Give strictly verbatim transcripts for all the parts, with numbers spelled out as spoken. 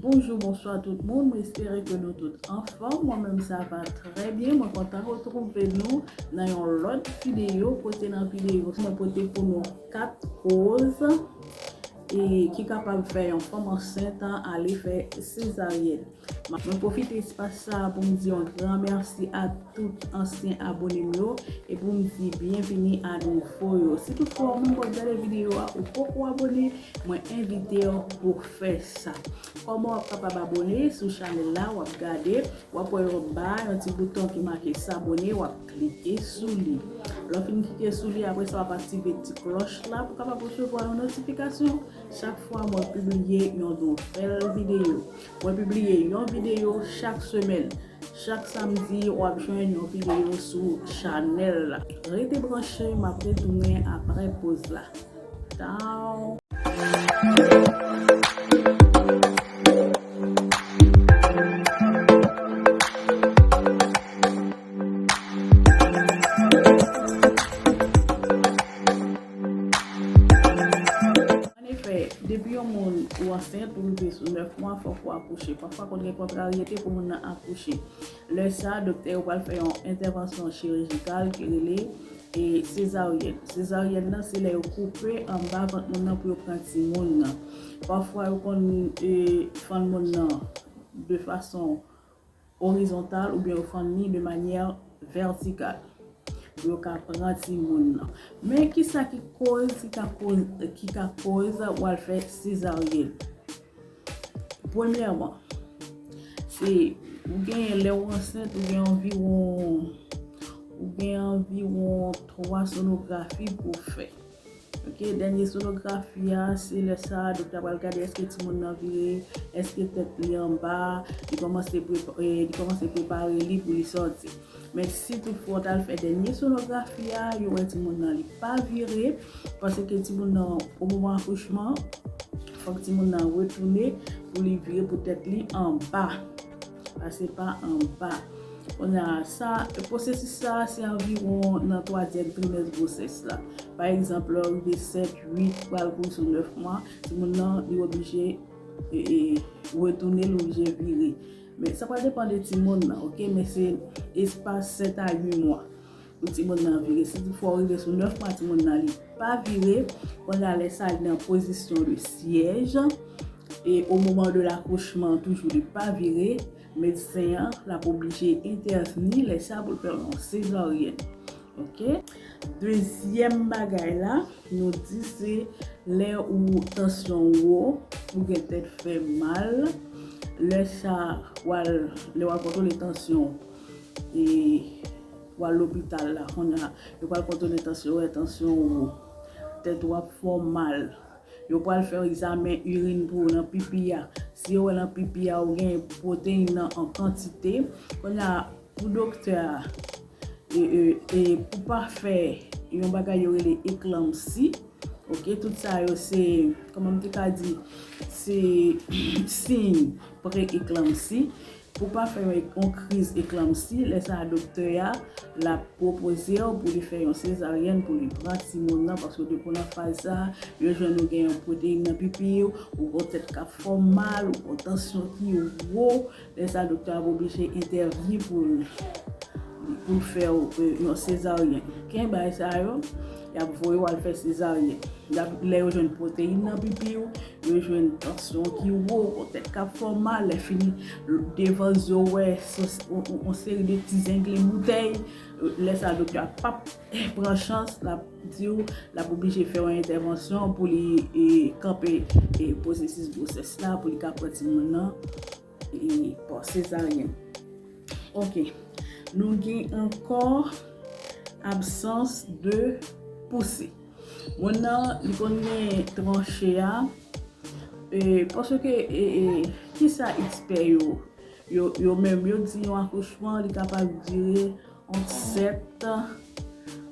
Bonjou, bonswa tout moun, mwen espere ke nou tout anfòm. Mwen menm sa va trè byen. Mwen kontan retwouve nou nan yon lòt videyo, kote nan videyo mwen pote pou nou kat koz e ki kapab fè yon fanm ansent ale fè sezaryèn. Mwen pwofite espas sa a pou m di yon gran mèsi a tout ansyen abone m yo e pou m di byenvini a nouvo yo. Si toutfwa ou menm w ap gade videyo a ou poko abone, mwen envite w pou fè sa. Kòman w ap kapab abone sou chanèl la? W ap gade, w ap wè yon ba, yon ti bouton ki make s'abonner, w ap klike sou li. Lè w fin klike sou li, apre sa w ap aktive ti klòch la pou w kapab resevwa yon notifikasyon chak fwa mwen pibliye yon nouvèl videyo. Mwen pibliye yon videyo chak semèn. Chak samdi, w ap jwenn yon videyo sou chanèl la. Rete branche, m ap retounen apre poz la. Tchao! Anefè, depi yon moun ou ansent, ou rive sou nèf mwa, fòk ou akouche. Pafwa, konn gen kontraryete pou moun nan akouche. Lè sa a, doktè yo pral fè yon entèvansyon chirijikal ki rele e sezaryèn. Sezaryèn nan, se lè yo koupe anba vant moun nan pou yo pran timoun nan. Pafwa, yo konn e, fann moun nan de fason orizontal oubyen yo fann li de manyè vètikal pou yo ka pran timoun nan. Men kisa ki koz, ki ka koz, ki ka koz w al fè sezaryèn? Premyèman, se ou genyen, lè w ansent, ou gen anviwon, ou gen anviwon twa sonografi pou w fè. Ok, dènye sonografi a, se lè sa a, doktè a pral gade èske timoun nan vire, èske tèt li anba, li kòmanse prepa-, eh, li kòmanse prepare li pou li sòti. Men si toutfwa w t al fè dènye sonografi a, yo wè timoun nan li pa vire, paske timoun nan, o moman akouchman, fòk timoun nan retounen pou li vire pou tèt li anba. Pase pa anba. Kounye a, sa, pwosesis sa a, se anviwon nan twazyèm trimès gwosès la. Pa egzanp, lè w rive sèt, uit, pral kouri sou nèf mwa, timoun nan, li oblije, e, e, retounen, li oblije vire. Men, sa pral depann de timoun nan, ok? Men se espas sèt a uit mwa pou timoun nan vire. Si toutfwa w rive sou nèf mwa, timoun nan li pa vire, kounye a lè sa a li nan pozisyon de syèj, e o moman de lakouchman toujou li pa vire, medsen an l ap oblije entèvni lè sa a pou l fè yon sezaryèn. Ok? Dezyèm bagay la, nou di se lè ou tansyon w wo, ou gen tèt fè mal, lè sa w al, lè w al kontwole tansyon w, e w al lopital la, kounye a, yo pral kontwole tansyon w, wè tansyon w wo, tèt w ap fè w mal. Yo pral fè yon egzamen irin pou ou nan pipi a. Si yo wè nan pipi a ou gen pwoteyin nan an kantite, kounye a, pou doktè a, e, e, e pou pa fè yon bagay yo rele eklanpsi, ok, tout sa yo se, kòman m te ka di, se siy pre-eklanpsi. Pou pa fè yon, yon kriz eklanpsi, lè sa a doktè a, l ap pwopoze w pou li fè yon sezaryèn pou li pran timoun nan, paske w te konn nan faz sa a, yo jwenn ou gen yon pwoteyin nan pipi w, ou gen tèt k ap fè w mal, ou gen tansyon ki wo, lè sa a doktè a ap oblije entèvni pou l, pou l fè w, e, yon sezaryèn. Gen bagay sa yo, y ap voye w al fè sezaryèn. Lè yo jwenn pwoteyin nan pipi w, yo jwenn tansyon ki wo, yon tèt k ap fè w mal, lè fini devan zye w wè yon seri de ti zengle boutèy, lè sa a doktè a p ap pran chans, l ap di w, l ap oblije fè yon entèvansyon pou li, e, kanpe, e, pwosesis gwosès la, pou li ka pran timoun nan, e, pa sezaryèn. Ok. Nou gen ankò absans de pousi. Moun nan, li konn gen tranche a, e, paske, e, e, kisa ekspè yo, yo, yo menm, yo di yon akouchman, li kapab dire ant sèt a,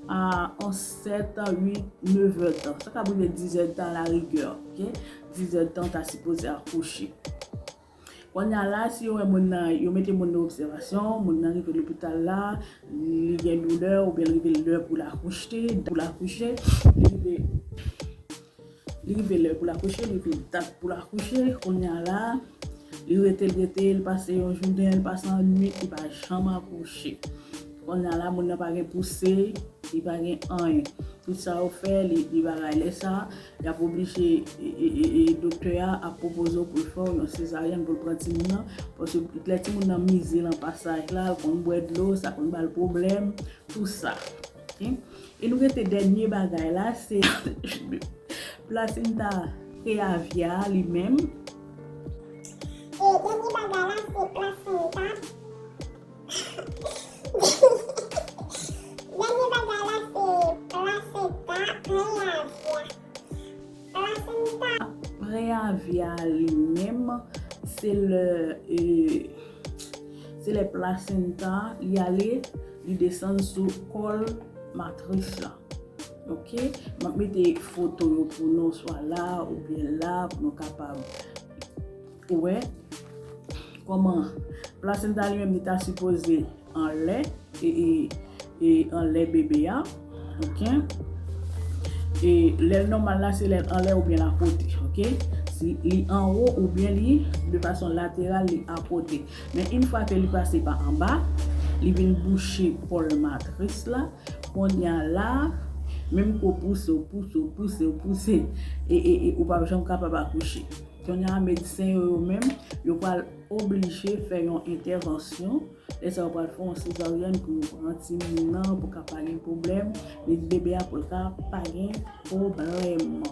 ant sèt, uit, nèf èdtan. Sa ka rive diz èdtan a la rigè, ok? Diz èdtan, ta sipoze akouche. Kounye a la, si yo wè moun nan, yo mete moun nan obsèvasyon, moun nan rive lopital la, li gen doulè, oubyen li rive lè pou l akouche, pou l akouche, li rive, li rive lè pou l akouche, li rive dat pou l akouche, kounye a la, Li rete, l rete, l pase yon jounen, l pase yon nwit, li pa janm akouche. Kounye a la, moun nan pa gen pouse, li pa gen anyen. Tout sa yo fè, li, li bagay. Lè sa, y ap oblije, e, e, e, e, doktè a ap pwopoze w pou l fè w yon sezaryèn pou l pran timoun nan. Paske lè timoun nan mize nan pasaj la, l konn bwè dlo, sa konn ba l pwoblèm, tout sa. Ok? E nou rete dènye bagay la, se plasenta preyavya li menm. E dènye bagay la, se plasenta. Dènye bagay la, se plasenta preyavya. Plasenta preyavya li menm, se lè, e, se lè plasenta, li ale, li desann sou kòl matris la. Ok? M ap mete foto yo pou nou, swa la oubyen la, pou nou kapab wè kòman plasenta li menm li ta sipoze anlè, e, e, e anlè bebe a. Ok? E lè l nòmal la, se lè l anlè oubyen l akote. Ok? Si li anwo oubyen li de fason lateral, li akote. Men yon fwa ke li pase pa anba, li vin bouche kòl matris la. Kounye a la, menm ke w pouse, w pouse, w pouse, w pouse, e, e, e ou p ap janm kapab akouche. Kounye a, medsen yo, yo menm, yo pral oblije fè yon entèvansyon. Lè sa, yo pral fè yon sezaryèn pou yo pran timoun nan, pou ka pa gen pwoblèm. Men bebe a, pou l ka pa gen pwoblèm.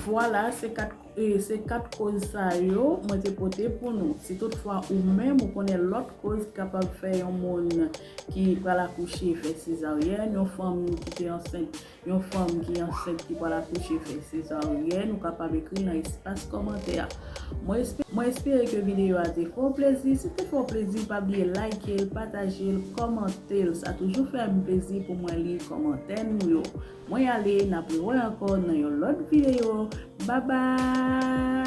Vwala, se kat, e, se kat koz sa yo mwen te pote pou nou. Si toutfwa ou menm ou konnen lòt koz ki kapab fè yon moun ki pral akouche fè sezaryèn, yon fanm ki te ansent, yon fanm ki ansent ki pral akouche fè sezaryèn, ou kapab ekri nan espas kòmantè a. Mwen espe-, mwen espere ke videyo a te fè w plezi. Si te fè w plezi, pa bliye like l, pataje l, kòmante l. Sa toujou fè m plezi pou mwen li kòmantè nou yo. Mwen ale, n ap rewè ankò nan yon lòt videyo. Babay!